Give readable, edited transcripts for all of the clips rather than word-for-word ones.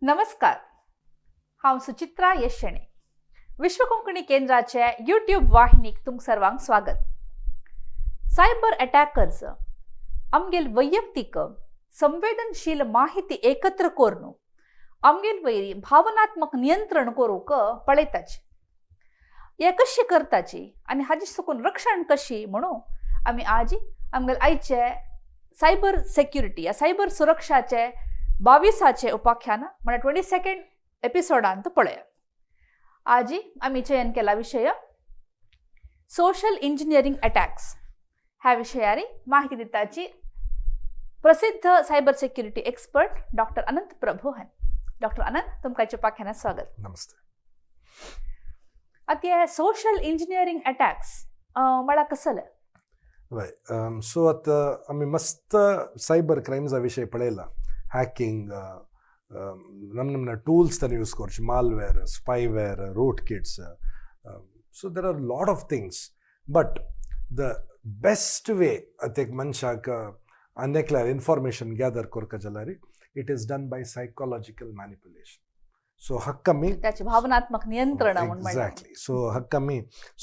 नमस्कार, हांव सुचित्रा येशणे. विश्व कोंकणी केंद्राचे यूट्यूब वाहिनीक तुमकां सर्वांक स्वागत. सायबर अटॅकर्स आमगेल वैयक्तीक संवेदनशील माहिती एकत्र करून आमगेल वयरी भावनात्मक नियंत्रण करूंक पळयताची. हे कशी करताची आनी हाजी चुकून रक्षण कशी म्हणून आमी आजी आमगेल आयचे सायबर सेक्युरिटी या सायबर सुरक्षाचे 22आचे उपाख्यान म्हळ्यार 22nd एपिसोडांत पळया. आजी आमी चयन केला विशय सोशल इंजिनियरींग अटॅक्स. ह्या विशयारी माहिती दिताची प्रसिद्ध cyber security expert doctor Anant Prabhu हांणी. डॉक्टर अनंत, तुमकां उपाख्यानात स्वागत. नमस्ते. आतां हे सोशल इंजिनियरींग अटॅक्स म्हळ्यार कसले? हय, सो आतां आमी मस्त सायबर क्रायम्सा विशय पळयला. हॅकिंग, नम नमने टूल्स तांणी यूज करचे, malware, spyware, root kits. So there are lot of things, but the best way आतां एक मनशाक आनी इन्फॉर्मेशन गॅदर करता जाल्यार, it is done by psychological manipulation. So हाका आमी त्याचे भावनात्मक नियंत्रण म्हूण म्हणटा. एक्झॅक्टली. सो हाका आमी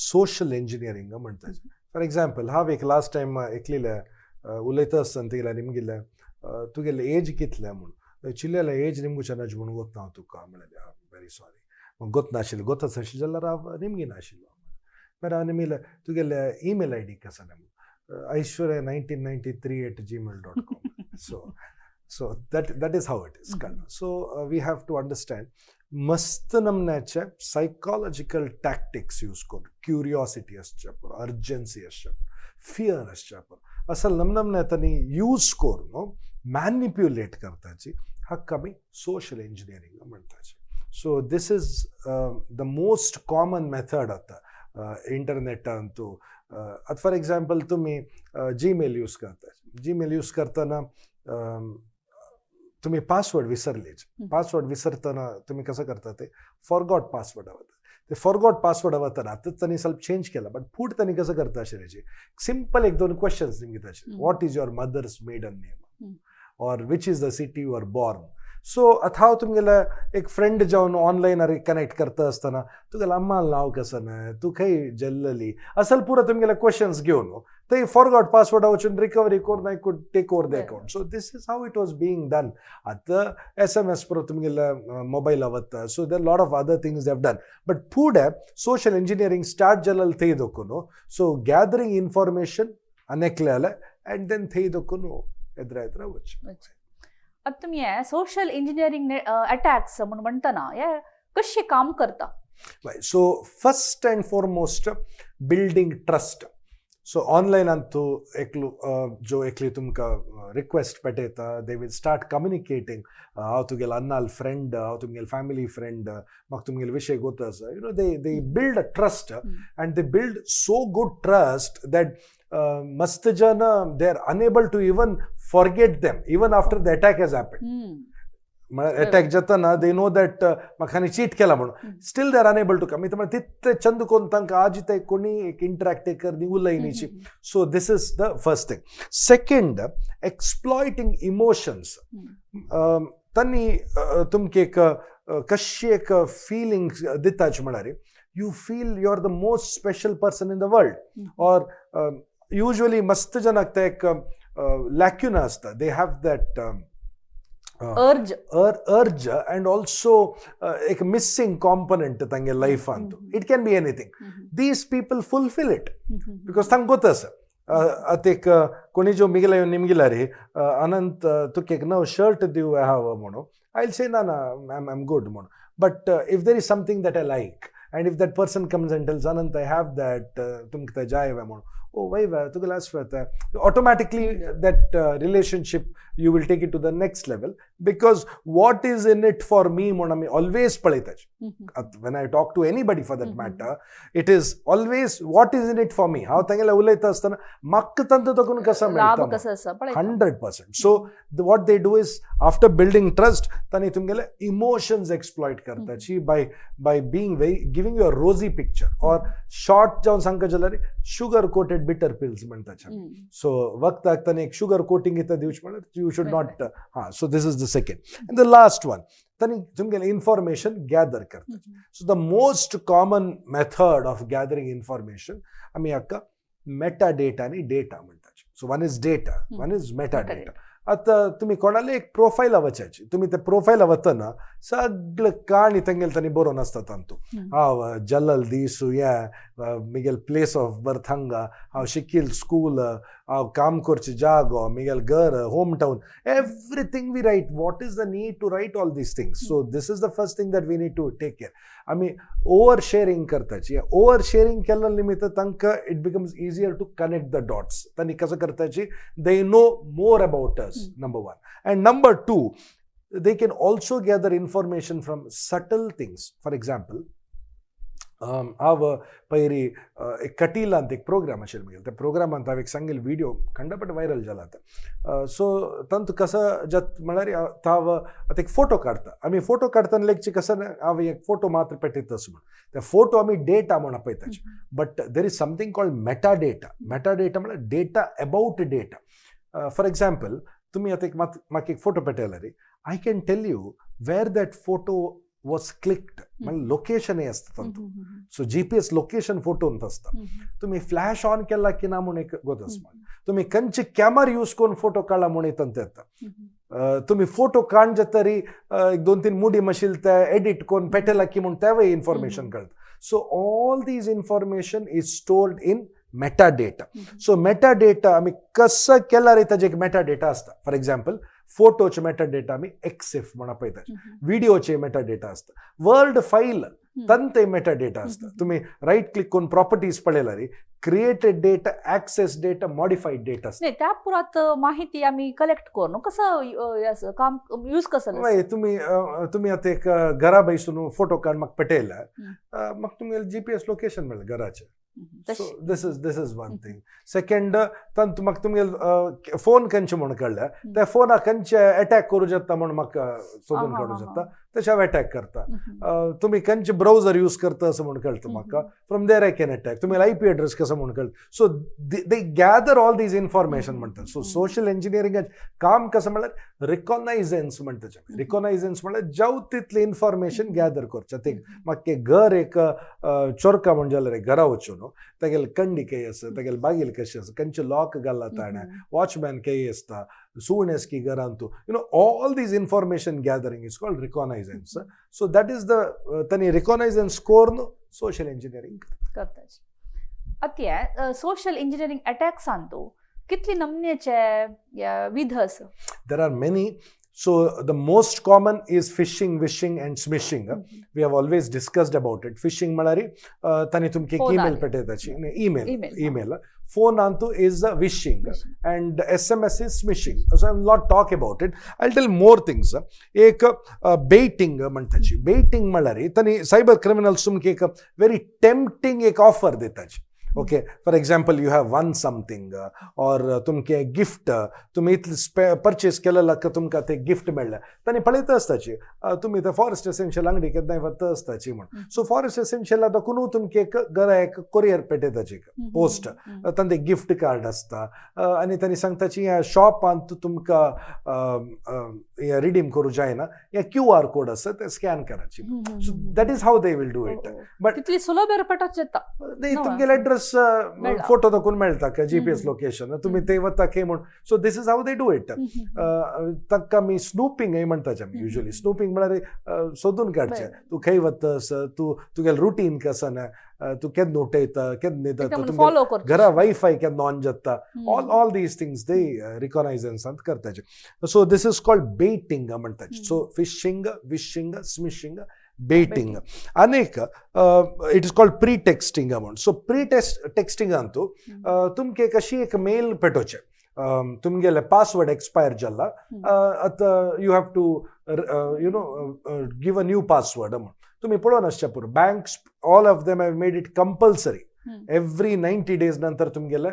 सोशल इंजिनियरींग म्हणटा. फॉर एक्झाम्पल, हांव एक लास्ट टायम एकलीले उलयता आसतना तिगेल्या निमगिल्ले, तुगेले एज कितले म्हूण. चिल्लेले एज निमगू चनज म्हूण गोत हांव तुका म्हणलें. व्हेरी सॉरी, गोत नाशिल्लें. गोत आशिल्लें जाल्यार हांव निमगी नाशिल्लो. मागीर हांव निमगिलें, तुगेले ईमेल आयडी कसलें म्हूण. aishwarya1993@gmail.com. So that is how it is. कळ्ळें? So we have to understand, मस्त नमन्याचे सायकोलॉजिकल टॅक्टिक्स यूज करून, क्युरिओसिटी आसच्या पुरो, अर्जन्सी आसच्या पुरो, फियर आसच्या पुरो, असल नमनमने तांणी यूज करून मॅनिप्युलेट करताची, हाका आमी सोशल इंजिनियरींग म्हणटाची. So this is the most common method आतां इंटरनेटांतू. आतां फॉर एक्झाम्पल, तुमी जीमेल यूज करता. जीमेल यूज करतना तुम्ही पासवर्ड विसरलेच. पासवर्ड विसरतना तुम्ही कसं करता? ते फॉरगॉट पासवर्ड वता. ते फॉरगॉट पासवर्ड वतना आतां तांणी ಸ್ವಲ್ಪ चेंज केला, बट फूड तांणी कसं करता अशें, सिंपल एक दोन questions निमगिता. "What is your mother's maiden name?" Or "Which is the city you are born?" So आतां हांव तुमगेले एक फ्रेंड जावन ऑनलायन कनेक्ट करता आसतना, तुगेलें अम्माल नांव कसं ना, तूं खंय जल्लली, असल पुरो तुमगेले क्वेश्चन्स घेवन ते फॉरगॉट पासवर्ड वचून रिकवरी करून I could take over the account. So this is how it was being done. आतां एसएमएस पुरो तुमगेले मोबायल वता. So there lot of other things have done, but फुडें सोशल इंजिनियरींग स्टार्ट जालें थंय दोकून. So gathering information आनेकले and then थंय दोकून एद्रा एद्रा वच. आतां तुमी हे सोशल इंजिनियरींग अटॅक्स म्हूण म्हणटना हे कशें काम करता? Right. So first and foremost, building trust. So online Antu एकलो जो एकली तुमकां रिक्वेस्ट पेटयता, they will start communicating, हांव तुगेलो अन्नाल फ्रेंड, हांव तुमगेलो फॅमिली फ्रेंड, म्हाका तुमगेले विशय गोत आसा. They build a trust and they build so good trust that मस्त जन they are unable to even forget them even after the attack has happen. म्हळ्यार attack जाताना they know that म्हाका हांणी चीट केला म्हणून, still they are unable to come. म्हळ्यार तितले चंद कोन्न तांकां आजी ते कोणी एक इंटरॅक्ट कर उलयनीची. So this is the first thing. Second, exploiting emotions. तांणी तुमकां एक कशी एक फिलिंग दिताच म्हळ्यार you feel you are the most special person in the world. Or usually मस्त जनाक ते एक लॅक्युना आसता, they have that urge. Urge and also एक मिसिंग कॉम्पोनंट तांगे लायफांत. It can be anything. These people fulfill it because तांकां गोत आसा. आतां एक कोणी जो मिगेला येवन निमगिला रे, अनंत, तुका एक नव शर्ट दिवं हांव म्हणून, I से ना ना, I am good म्हणून. But if there is something that I like and if that person comes and tells, "Anant, I have that, तुमकां तें जाय म्हणून," "ओ वय वे, तुका लास्ट वता," automatically that relationship you will take it to the next level, because what is in it for me म्हणून आमी always पळयतात. When I talk to anybody for that matter, it is always what is in it for me. हांव तांगेले उलयता आसतना म्हाका तांचो तकून कसो लाभ मेळटा. कसो आसा पळयता. 100%. So what they do is, after building trust, तांणी तुमगेले इमोशन्स एक्सप्लॉयट करताची by being very giving you a rosy picture, or short जावन सांगता जाल्यार शुगर कोटेड बिटर पिल्स म्हणटाचे. सो वखदाक तांणी एक शुगर कोटींग इतना दिवचें म्हळ्यार you should not. हां, so this is the second and the last one. तांणी तुमगेलें इन्फॉर्मेशन गॅदर करता. So the most common method of gathering information आमी हाका मेटा डेटा आनी डेटा म्हणटात. So one is data, one is meta data. आतां तुमी कोणाले एक प्रोफायला वचाची, तुमी ते प्रोफायला वतना सगळे काणी तेंगेल तांणी बरोवन आसता तांतू. हांव जल्लल दीस हें, मिगेल प्लेस ऑफ बर्थ हांगा, हांव शिकील स्कूल, हांव काम करचे जागो, मिगेल घर, home town, everything we write. What is the need to write all these things? So this is the first thing that we need to take care. आमी over sharing करताची. Over sharing केल्ल्या निमित्त तांकां it becomes easier to connect the dots. तांणी कसं करताची, they know more about us, number one. And number two, they can also gather information from subtle things. For example, हांव पयरी एक कटिलांत एक programme आशिल्लो म्हगेलो. त्या प्रोग्रामांत हांव एक सांगेल व्हिडिओ खंडपट व्हायरल जाला आतां. सो तातूंत कसो जाता म्हळ्यार, हांव आतां एक फोटो काडटा. आमी फोटो काडटना लेगचे कसो हांव एक फोटो मात्र पेटयता म्हूण, त्या फोटो आमी डेटा म्हूण आपयता. But there is something called meta data. Meta data म्हळ्यार data about data. For example, तुमी आतां एक म्हाका एक फोटो पेटयला रे, I can tell you where that photo was clicked. म्हळ्यार लोकेशनय आसता तातूंत. सो जीपीएस लोकेशन फोटोंत आसता. तुमी फ्लॅश ऑन केला की ना म्हूण एक गोत आसता. तुमी खंयचे कॅमेरा यूज करून फोटो काडला म्हूण तांत येता. तुमी फोटो काडून जातरी एक दोन तीन मुडी मारशील ते एडिट करून पेटयला की म्हूण तेवूय इन्फॉर्मेशन कळटा. So all these information is stored in meta data. So meta data आमी कसो केल्यार ताजे एक मेटा डेटा आसता. फॉर एक्झाम्पल, फोटोचे मेटा डेटा आमी एक्सिफ म्हण आपयता. व्हिडिओचे मेटा डेटा आसता. वर्ड फायल तंते मेटा डेटा आसता. तुमी रायट क्लिक करून प्रॉपर्टीज पळयल्यार created date, access date, modified date आसता. नाही, त्या पुरात माहिती आम्ही कलेक्ट करून कसं काम यूज कसं? वय, तुम्ही आतां एक घरा बैसून फोटो काड म्हाका पेटयला, म्हाका तुमगेलें जीपीएस लोकेशन मेळ्ळें घराचें. So this is one thing. Second, तांतू म्हाका तुमगेल फोन खंयचे म्हूण कळ्ळें, त्या फोनाक खंयचे अटॅक करूं जाता म्हूण म्हाका सोदून काडूं जाता, तशें हांव अटॅक करता. तुमी खंयचे ब्रावजर यूज करता असं म्हूण कळटा म्हाका, from there I can attack. तुमी आयपी एड्रेस कसो म्हूण कळटा. So they gather all these information म्हणटा. सो सोशल इंजिनियरिंगाचें काम कसं म्हळ्यार रिकॉनायझन्स म्हणटा. रिकॉनायझन्स म्हळ्यार जाव तितलें इन्फॉर्मेशन गॅदर करचें. ते म्हाका घर एक चोरका म्हण जाल्यार घरा वचून तेगेले कंडी खंय आसा, तेगेले बागील कशी आसा, खंयचे लॉक घाला ताणें, वॉचमॅन खंय आसता, सूण आसा की घरांत, all these information gathering is called reconnaissance. So that is the तांणी रिकॉनायझन्स करून सोशल इंजिनियरिंग करता. आतां सोशल इंजिनियरिंग अटॅक्सांतू कितली नमन्याचे विध आसा? There are many. So the most common is phishing, vishing and smishing. We have always discussed about it. Phishing म्हळ्यार तांणी तुमकां Phone email आले. पेटयताची, email. Email. Email. Phone antu is vishing and SMS is smishing. So I will not talk about it. I'll tell more things. एक betting म्हणटाची. Betting म्हळ्यार तांणी cyber criminals तुमकां एक व्हेरी टेम्पटींग एक ऑफर दिताची. Okay, for example, you have won something or तुमके gift, तुमी इतले परचेस केलें का तुमकां ते गिफ्ट मेळ्ळें. तांणी पळयता आसताची तुमी ते फॉरेस्ट एसेन्शियल अंगडी केन्नाय वता आसताची म्हूण. सो फॉरेस्ट एसेन्शियला दाखोवन तुमकां एक घरा एक कोरियर पेटयताची, पोस्ट. तांचे गिफ्ट कार्ड आसता आनी तांणी सांगताची ह्या शॉपांत तुमकां रिडीम करूं जायना, हे क्यू आर कोड आसा ते स्कॅन कराची. So that is how they will do it. But तितली सुलभ एरपटाच येता. तुमगेले एड्रेस मेळटा. फोटो दाखोवन मेळटा जीपीएस लोकेशन, तुमी ते वता खंय म्हूण. So this is how they do it. तांकां आमी स्नूपिंग म्हणटाचे आमी. युजली स्नूपिंग म्हळ्यार सोदून काडचें, तूं खंय वता, तूं तुगेलें रुटीन कसं ना, तूं केन्ना उठयता, केन्ना न्हिदता, तुमगे फॉलो करता, घरा वायफाय केन्ना ऑन जाता, all these things they रिकॉनायझन्सांत करताचे. So this is called baiting म्हणटाचे. So phishing, vishing, smishing, baiting. अनेक it is called pre texting म्हूण. सो प्री टेक्स्टिंग अंतू तुमके एक अशी एक मेल पेटोवचें, तुमगेले पासवर्ड एक्सपायर जाला, आतां you have to give a new password म्हूण. तुमी पळोवन आसच्या पुरो, banks, all of them have made it compulsory, every 90 days नंतर तुमगेले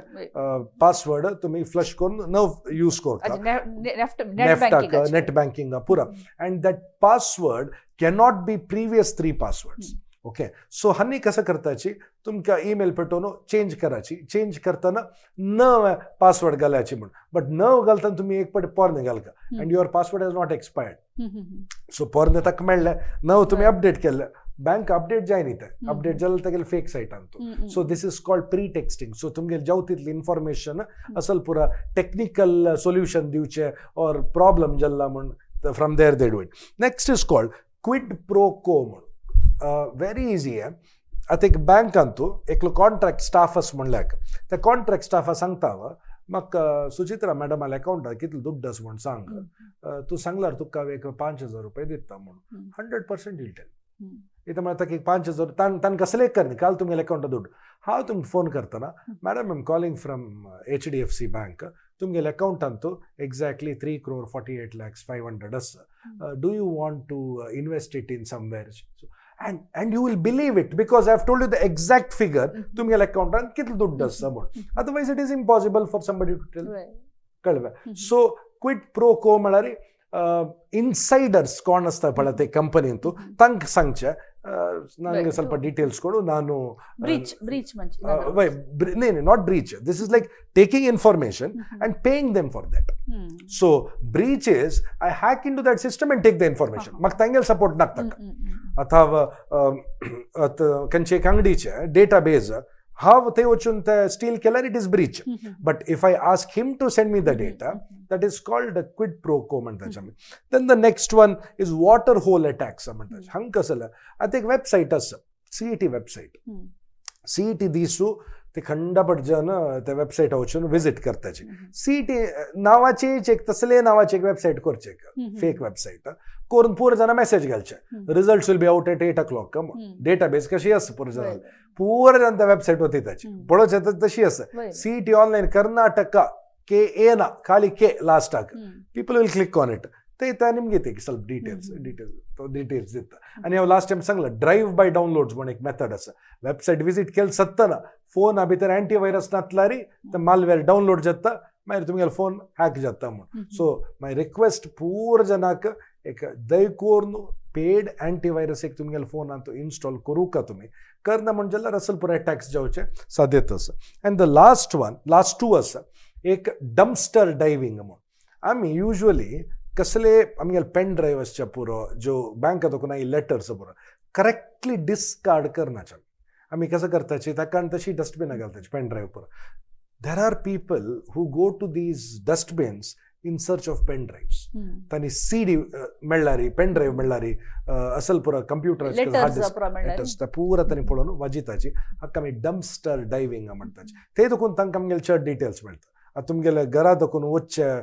पासवर्ड तुम्ही फ्लश करून नव यूज करता. Net banking. नेट बँकिंग पुरा. And that password cannot be previous three passwords. Okay, so हन्नी कसं करताची, तुमकां ईमेल पेटोवन चेंज करायची, चेंज करतना नव पासवर्ड घालायची म्हण, बट नव घालतना तुमी एक पाटी पोरणे घालका and your password has not expired. So पोरणे ताका मेळ्ळें, नव तुमी अपडेट केल्लें, बँक अपडेट जायना तें. अपडेट जाल्यार तागेले फेक सायटान तो. So this is called pretexting. So तुमगेले जाव तितली इन्फॉर्मेशन असल पुरा टेक्निकल सोल्युशन दिवचे ऑर प्रॉब्लम जाल्ला म्हण, from there they do it. Next is called quid pro quo म्हण. Very easy. आतां एक बँकान तूं एकलो कॉन्ट्रॅक्ट स्टाफ आसा म्हणल्यार, त्या कॉन्ट्रॅक्ट स्टाफा सांगता, म्हाका सुचित्रा मॅडमाल्या अकाउंटार कितलो दुड्ड आसा म्हण सांग, तूं सांगल्यार तुका हांव एक 5,000 रुपये दिता म्हणून. 100% he'll tell. इथं म्हणटा की 5,000 तान तांकां सिलेक्ट कर, काल तुमगेल्या अकाउंटार दुड्ड. हांव तुमकां फोन करतना, "Madam, I'm calling from HDFC Bank, तुमगेल्या अकाउंटांत exactly 3 crore 48 lakhs 500 आसा, do you want to invest it in somewhere?" And you will believe it because I have told you the exact figure, तुमगेल्या अकाउंटांत कितलो दुड्ड आसा म्हण. Otherwise it is impossible for somebody to tell. कळ्ळें? So quid pro को म्हळ्यार इನ್सೈडर्स कोण आसता पळय ते कंपनींतू, तांकां सांगचें, ನನಗೆ ಸ್ವಲ್ಪ ಡೀಟೇಲ್ಸ್ ಕೊಡು, ನಾನು ಬ್ರೀಚ್ ಬ್ರೀಚ್ ಮಂಚಿ. ನೇ, not breach. This is like taking information and paying them for that. So breach is I hack into that system and take the information. म्हाका तांगेले सपोर्ट नाका. ಅಥವಾ ಕಂಚೆ ಅಂಗಡಿಚೆ ಡೇಟಾ ಬೇಸ್ ಹಾವ್ ते वचून ते स्टील केल्यार it is breach. But if I ask him to send me the data, that is called quid pro quo म्हणटाचे आमी. Then the next one is water hole attacks म्हणटाचे. हांगा कसं आतां एक वेबसायट आसा, सीईटी वेबसायट. सीईटी दिसू ते खंडापट जन त्या वेबसायटा वचून विजीट करताचे. सीईटी नावाचेच एक तसले नावाचे एक वेबसायट करचे, फेक वेबसायट करून पुरो जाणां मेसेज घालचे, "Result will be out at 8 o'clock." Database कशी आसा, पुरो जाणां पुरो जाण त्या वेबसायट वता ताची पळोवचें तर तशी आसा, सीईटी ऑनलायन कर्नाटक के ए ना खाली के लास्टाक, people will click on it. ते त्या निमगे ते ಸ್ವಲ್ಪ डिटेल्स डिटेल्स डिटेल्स दिता. आनी हांव लास्ट टायम सांगला, ड्रायव्ह बाय डाउनलोड्स म्हण एक मेथड आसा. वेबसायट विजीट केले सत्तना फोना भितर अँटी व्हायरस नासल्यार ते मालवेअर डाउनलोड जाता, मागीर तुमगेलो फोन हॅक जाता म्हण. सो माय रिक्वेस्ट पूर जनाक एक, दय करून पेड अँटी व्हायरस एक तुमगेले फोनांत इन्स्टॉल करूं का. तुमी करना म्हणजे जाल्यार असल पुराय टॅक्स जावचे साध्यत आसा. And the last one, last two आसा, एक डम्स्टर डायव्हिंग म्हणून. आमी युजली कसले आमगेले पेन ड्रायव्ह आसच्या पुरो, ज्यो बँका दोकून लेटर्स पुरो करेक्टली डिस्कार्ड करनाचे. आमी कसं करताची, ताका आनी तशी डस्टबिनां घालताची पेन ड्रायव्ह पुरो. There are people who go to these dustbins in search of pen drives. तांणी सी डी मेळ्ळारी, पेन ड्रायव्ह मेळ्ळारी, असल पुरो कंप्युटर लेटर्स प्रमाणे. लेटर्स ते पुरा तांणी पळोवन वाजिताची. हाका आमी डम्स्टर डायव्हिंग म्हणटाची. ते देखून तांकां आमगेले चड डिटेल्स मेळटा. आतां तुमगेले घरा देखून वचचे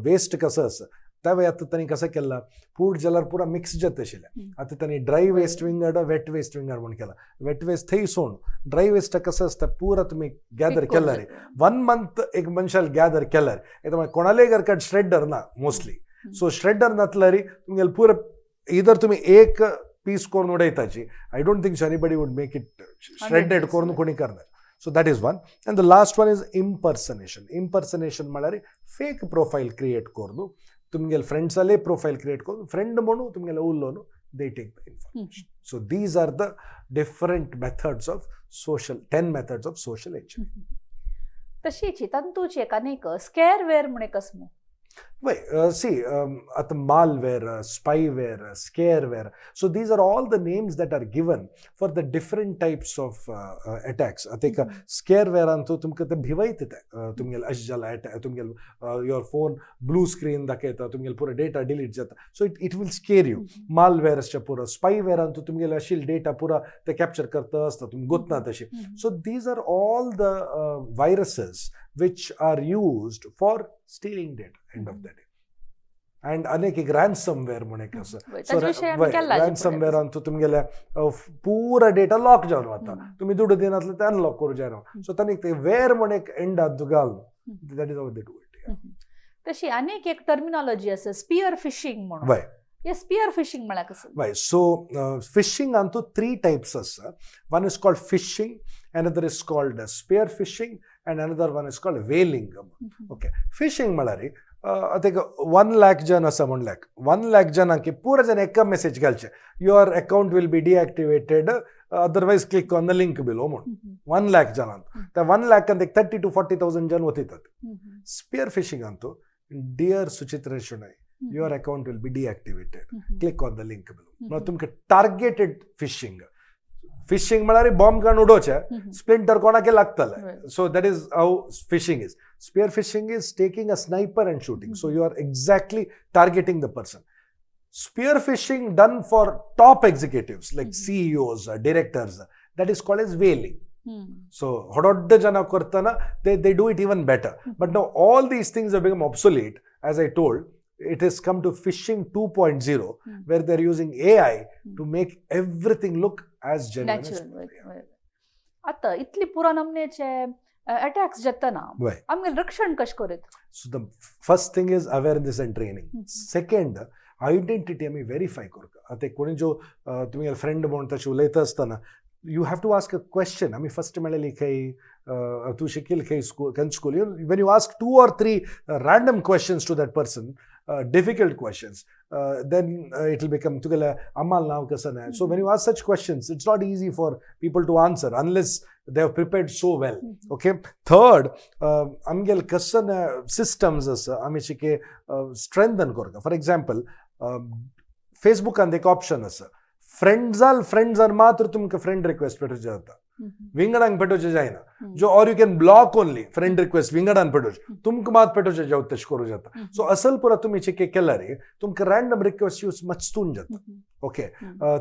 वेस्ट कसं आसा, त्या वेळार आतां तांणी कसं केलां, पूड जाल्यार पुरा मिक्स जाता आशिल्लें. आतां तांणी ड्राय वेस्ट विंगड, वेट वेस्ट विंगड म्हूण केला. वेट वेस्ट थंय सोड, ड्राय वेस्ट कसं आसता, पुरा तुमी गॅदर केल्यार, वन मंथ एक मनशान गॅदर केल्यार येता. कोणालेय घरकाड श्रेडर ना मोस्टली. सो श्रेडर नासल्यार तुमगेले पुरा इधर तुमी एक पीस करून उडयताची. I don't think anybody would make it shredded करून कोणी करणार. So that is one. And the last one is impersonation. Impersonation म्हळ्यार फेक प्रोफायल क्रिएट करून, तुमगेले फ्रेंड्साले प्रोफायल क्रिएट करून, फ्रेंड म्हणून तुमगेले उलोवन they take the information. So these are the different methods of social, 10 methods of social engineering. तशीच तंतूची एक अनेक स्केअरवेअर म्हण एक आसा. Wait, see, at malware, spyware, scareware. So these are all the names that are given for the different types of attacks. आता एक स्केअरवेअर अंतू तुमकां ते भिवयता ते, तुमगेले अशें जाला अटॅक, तुमगेले your phone blue screen दाखयता, तुमगेले पुरो डेटा डिलीट जाता. So it will scare you. Malware आसचे पुरो, स्पायवेअर अंतू तुमगेले अशी डेटा पुरा ते कॅप्चर करता आसता, तुमी गोतना तशी. So these are all the viruses which are used for stealing data end of the day. And अनेक एक रॅन्समवेअर म्हूण एक आसा. ताजे विशय आमी केल्ला. रॅन्समवेअर अंतू तुमगेले पुरा डेटा लॉक जावन वता. तुमी दुडू दिनासले ते अनलॉक करूं जायना. सो तांणी ते वेर म्हूण एक एंडात घाल, that is how they do it. तशी अनेक एक टर्मिनॉलॉजी आसा, स्पियर फिशिंग म्हणून. हे स्पियर फिशिंग म्हळ्यार कसं? Right. So phishing Antu three types आसा. One is called phishing, another is called spear phishing, and another one is called whaling. Okay. Phishing म्हळ्यार आतां एक 1 लाख जन आसा म्हणल्यार, 1 लाख जनांक पुरा जन एका मेसेज घालचे, "Your account will be deactivated, otherwise click on the link below" म्हूण. 1 लाख जनांत, त्या 1 लाखांत एक 30 two 40 thousand Jan वतितात. Spear fishing Antu, "Dear Suchitra Shenoy, your account will be deactivated, click on the link below." म्हळ्यार तुमकां टार्गेटेड फिशिंग. फिशिंग म्हळ्यार bomb काडून उडोवचें, splinter कोणाके लागतले. So that is how phishing is. Spear phishing is taking a sniper and shooting. So you are exactly targeting the person. Spear phishing done for top executives like CEOs, directors, that is called as whaling. So ದೊಡ್ಡ ಜನ ಕೊಡ್ತಾನ, they do it even better. But now all these things have become obsolete. As I told, it has come to phishing 2.0, where they're using AI to make everything look as genuine as natural. आता इतली पुरा नमनेचे attacks जातना आमगे रक्षण कशें करीत? So the first thing is awareness and training. Second, identity आमी verify करता. आतां कोणी जो तुमी फ्रेंड म्हूण तशें उलयता आसतना you have to ask a question. आमी फर्स्ट मेळ्ळी खंय, तूं शिकील खंय, स्कूल खंय school. When you ask two or three random questions to that person, difficult questions, then it will become तुगेले अम्माल नाव कसं नाही. So when you ask such questions, it's not easy for people to answer unless they have prepared so well. Okay, third, आमगेले कसन systems आसा, आमी शिके strengthen करता. For example, फेसबुकान एक option आसा, फ्रेंड्साल फ्रेंड्सान मात्र तुमकां फ्रेंड रिक्वेस्ट पेटोवचें जाता, विंगडांक पेटोवचें जायना जो, or you can block only friend request. विंगडान पेटोवचें, तुमकां मात पेटोवचें जावं, तशें करूं जाता. सो असल पुरा तुमी चिके केल्यार तुमकां रॅन्डम रिक्वेस्ट यूज मचतून जाता. ओके,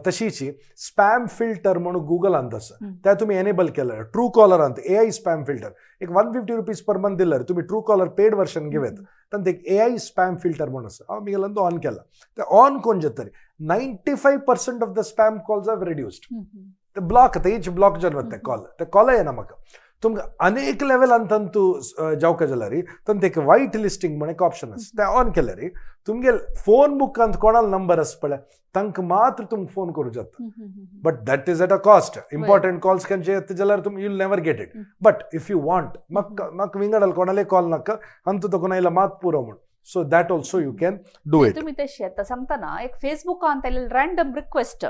तशीच स्पॅम फिल्टर म्हणून गुगलांत आसा, त्या तुमी एनेबल केल्यार, ट्रू कॉलरांत एआय स्पॅम फिल्टर, एक ₹150 पर मंथ दिल्यार तुमी ट्रू कॉलर पेड वर्शन घेवं येता. तांत एक एआय स्पॅम फिल्टर म्हणून आसा, हांव मिगेल्यान तो ऑन केला. ते ऑन कोण जातरी 95% of the spam calls have reduced. ते ब्लॉक, तेच ब्लॉक जावन वता कॉल, ते कॉल येना म्हाका. तुमकां अनेक लेवलान तंतू जावका जाल्यार तंत एक व्हायट लिस्टींग म्हण एक ऑप्शन आसा. ते ऑन केल्यार तुमगेल फोन बुकांत कोणाल नंबर आसा पळय, तांकां मात्र तुमकां फोन करूं जाता. But that is at a cost. Important calls खंयचे येता जाल्यार तुमी you'll never get it. But if you want, म्हाका म्हाका विंगडाल कोणाले कॉल नाका, अंतू तो आयला मात पुरो म्हूण, so that also you can do it. तुम्ही तशें आतां सांगतना एक फेसबुकान आयलेले रॅन्डम रिक्वेस्ट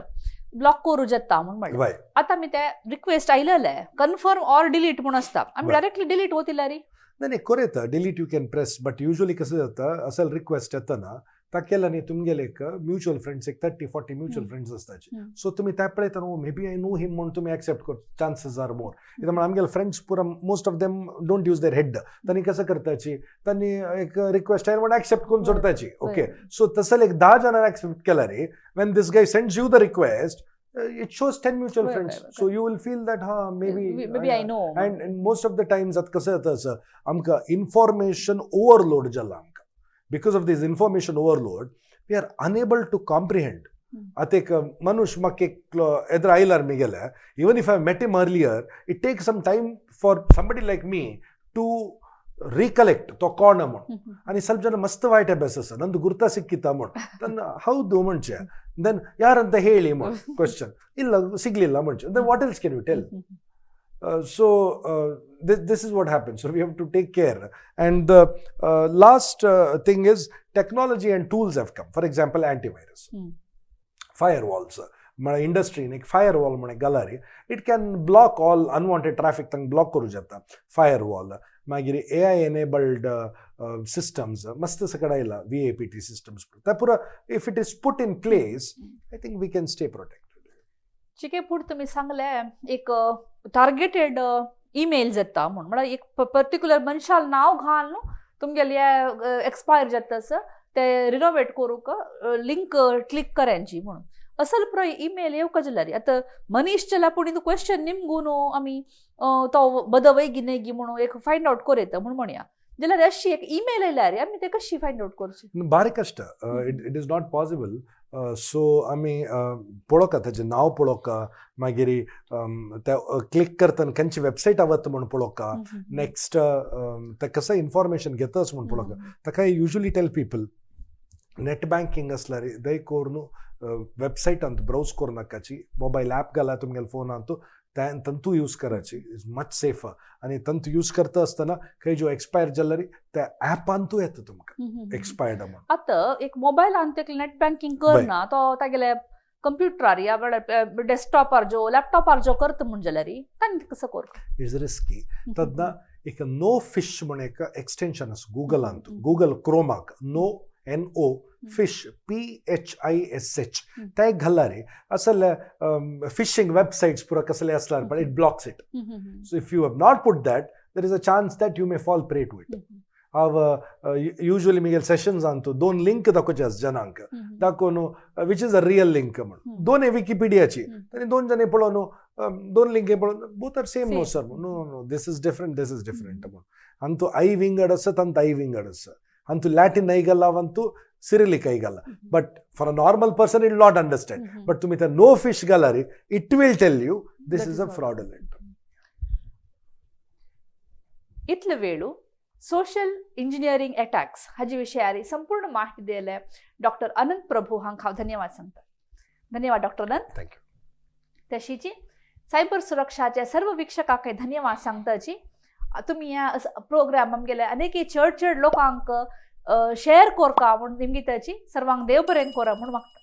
ब्लॉक करूं जाता म्हूण म्हणलें. आतां आमी ते रिक्वेस्ट आयलेले, कन्फर्म ऑर डिलीट म्हूण आसता, आमी डायरेक्टली डिलीट वतिल्यार? नाही नाही, करूं येता delete, you can press, but usually कसं जाता, असल रिक्वेस्ट येतना ता केला न्ही, तुमगेले एक म्युच्युअल फ्रेंड्स, एक 30-40 म्युच्युअल फ्रेंड्स आसताचे. सो तुमी त्या पळयतना, "Oh, maybe I know him" म्हूण तुमी एक्सेप्ट कर चान्सीस are मोर. कित्याक म्हण आमगेले फ्रेंड्स पुरा, most of them don't use their head. तांणी कसं करताची, तांणी एक रिक्वेस्ट आहे म्हणून एक्सेप्ट करून सोडताची. ओके, सो तसं एक 10 जाणांनी एक्सेप्ट केला रे, when this guy sends you the request, it shows 10 mutual friends. So you will feel that हा, maybe maybe I know. And most of the times आतां कसं जाता असं, आमकां इन्फॉर्मेशन ओवरलोड जाला आमकां. Because of this information overload, we are unable to comprehend. आतां एक मनुष्य म्हाका एकलो एद्र आयल्यार मिगेले, even if I met him earlier, it take some time for somebody like me to recollect तो कोण म्हूण. आनी ಸ್ವಲ್ಪ ಜನ ಮಸ್ತ್ ವಾಯ್ಟ್ ಅಭ್ಯಾಸ आसा, ನಂದು ಗುರ್ತ ಸಿಕ್ಕಿತ್ತ म्हूण ತನ್ನ ಹೌದು ಮುಂಚೆ, then ಯಾರಂತ ಹೇಳಿ ಕ್ವಶನ್, ಇಲ್ಲ ಸಿಗ್ಲಿಲ್ಲ ಮುಂಚೆ, then what else can you tell? So this is what happens. So we have to take care. And the last thing is technology and tools have come. For example, antivirus, firewalls. म्हळ्यार इंडस्ट्रीन एक firewall म्हण घालारी, it can block all unwanted traffic, तांकां block करूं जाता firewall. मागीर AI enabled systems मस्त सकड आयला, VAPT systems, त्या पुरा if it is put in place, I think we can stay protected. चिके फूड तुम्ही सांगले, एक टार्गेटेड ईमेल जाता म्हूण, म्हळ्यार एक पर्टिक्युलर मनशाल नांव घाल न्हू, तुमगेले एक्सपायर जाता आसा ते रिनोवेट करूंक लिंक क्लिक करायची म्हणून. असल पुरो ईमेल येवका जाल्यार आतां मनीस जाल्यार पूण क्वेश्चन निमगू न्हू, आमी तो बदवय गी न्हय गी म्हणून एक फायंड आवट करूं येता म्हूण म्हणया, जाल्यार अशी एक ईमेल आयल्यार आमी ते कशी फायंड आवट करची? बारीक कष्ट, it is not possible. So आमी पळोवका, ताजें नांव पळोवका, मागीर ते क्लिक करतना खंयची वेबसायट वता म्हूण पळोवका, नेक्स्ट ते कसं इन्फॉर्मेशन घेतच म्हूण पळोवका. ताका usually tell people, net banking आसल्यार दय करून वेबसायटांत ब्रावज करूं नाकाची, मोबायल ॲप घाला तुमगेल्या फोनांत. तंतू यूज करायची is much safer. आणि तंतू यूज करता असताना काही जो एक्सपायर जाल्यार त्या ॲपांतू येता तुमकां एक्सपायर्ड अमावंट. आतां एक मोबायलान ते नेट बँकिंग करना, तो तागेले कंप्युटरार या डेस्कटॉपार जो लॅपटॉपार जो करता म्हण जाल्यार तांकां कसो कर? It's risky. तेन्ना एक नो फिश म्हण एक एक्सटेंशन आसा गुगलांत, Google क्रोमाक, no NO phish PHISH. ते घाल्यार असले फिशिंग वेबसायट्स पुरा कसले असल्यार पण it blocks it. So if you have not put that, there is a chance that you may fall prey to it. हांव usually Miguel sessions Antu दोन link दाखोवचे आसा जनांक, दाखोवन which is a real link म्हण. दोन विकिपिडियाची आनी दोन जाणां पळोवन, दोन लिंक पळोवन, both are same, no sir, no, no, this is different, this is different म्हणून. अंतू I विंगड आसा, तांत I विंगड आसा, अंतू लॅटीन ऐगला, अंतू सिरिलिक ऐगला, but for a normal person it not understand. But तुम्ही त्या नो फिश घाल्यार it will tell you this is a fraudulent. इतले वेळू सोशल इंजिनिअरिंग अटॅक्स हाजे विशयारी संपूर्ण माहिती दिले डॉक्टर अनंत प्रभू हांकां हांव धन्यवाद सांगता. धन्यवाद डॉक्टर अनंत. Thank you. तशीची सायबर सुरक्षाचे सर्व वीक्षकांक धन्यवाद सांगताची. तुमी ह्या प्रोग्राम आमगेले अनेक चड चड लोकांक शेअर करका म्हूण निमगिताची. सर्वांक देव बरें कोरा म्हूण मागता.